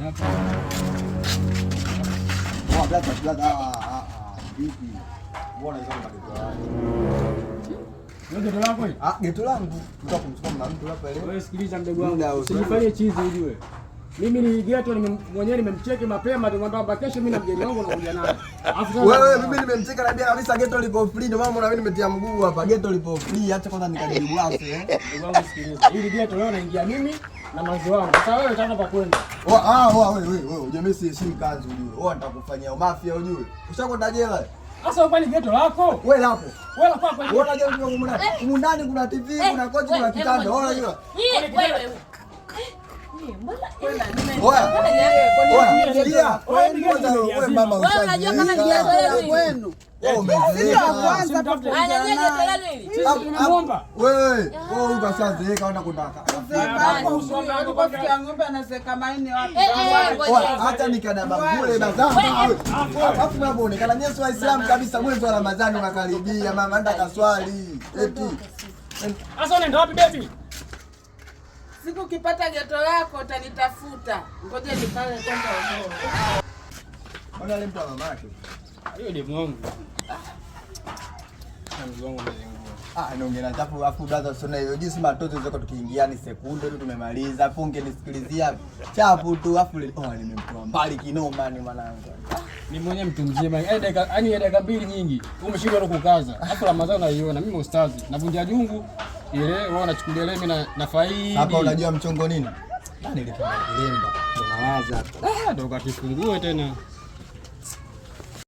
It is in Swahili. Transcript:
Hapa. Oh, brother, brother, ah, ah, ah. Vipi? Mbona hizo mageto yangu? Wewe geto lako hili? Ah, geto langu. Tutaka kumchukua mna mtu hapa leo. Wewe sikiliza mdogo wangu. Muda Usijifanye chizi ujue. Mimi ni geto mwenyewe nimemcheki mapema tu kwamba kesho mimi na mgeni wangu nakuja naye. Alafu sasa Wewe mimi nimemcheka naambia kabisa geto liko free, ndio maana mimi nimetia mguu hapa. Geto lipo free, acha kwanza nikajibu wapi eh. Mdogo wangu sikiliza. Hili geto leo naingia mimi na manzi wangu. Sasa wewe utaona pa kwenda. Oh, ah, oh, wewe wewe wewe, ujue mimi siheshimu kazi ujue. Oh, nitakufanyia mafia ujue. Ushakwenda jela. Sasa kwani geto lako? Wewe lako. Wewe la kwako. Wewe unajua humu ndani. Humu ndani kuna TV, kuna kochi, kuna kitanda. Wewe unajua. Wewe. Oya. Oya, sikia. Kwanza wewe mama Wewe unajua kama ni geto lenu Kwenu. Wewe Sio umezeeka. kwanza Sisi tumemuomba. Wewe, wewe huyu kashazeeka unaenda kutaka. Kufikia ng'ombe anazeka maini wapi? Oya, hata nikadabangule bazamba wewe. Alafu mnavyoonekana nyewe si Waislamu kabisa, mwezi wa Ramadhani unakaribia, mama anda kaswali. Eti Sasa unaenda wapi baby? Siku ukipata geto lako utanitafuta. Ngoja nipale kwanza umoe. Ona ile mtu wa mamake. Hiyo ni mwangu. Mwangu wangu umezingua. Ah, nongea na chafu afu brother usione hiyo jinsi matoto zako tukiingia ni sekunde tu tumemaliza. Afu ungenisikilizia chafu tu afu oh, nimemtoa mbali kinoma ni mwanangu. Ni mwenyewe mtu mzima. Yaani dakika yaani dakika mbili nyingi. Umeshindwa tu kukaza. Alafu Ramadhani unaiona mimi ustazi. Navunja jungu ile wewe unachukulia ile mimi na faidi. Hapa unajua mchongo nini? Nani nilifunga kilemba. Ndo nawaza. Ah, ndo kakifungue tena.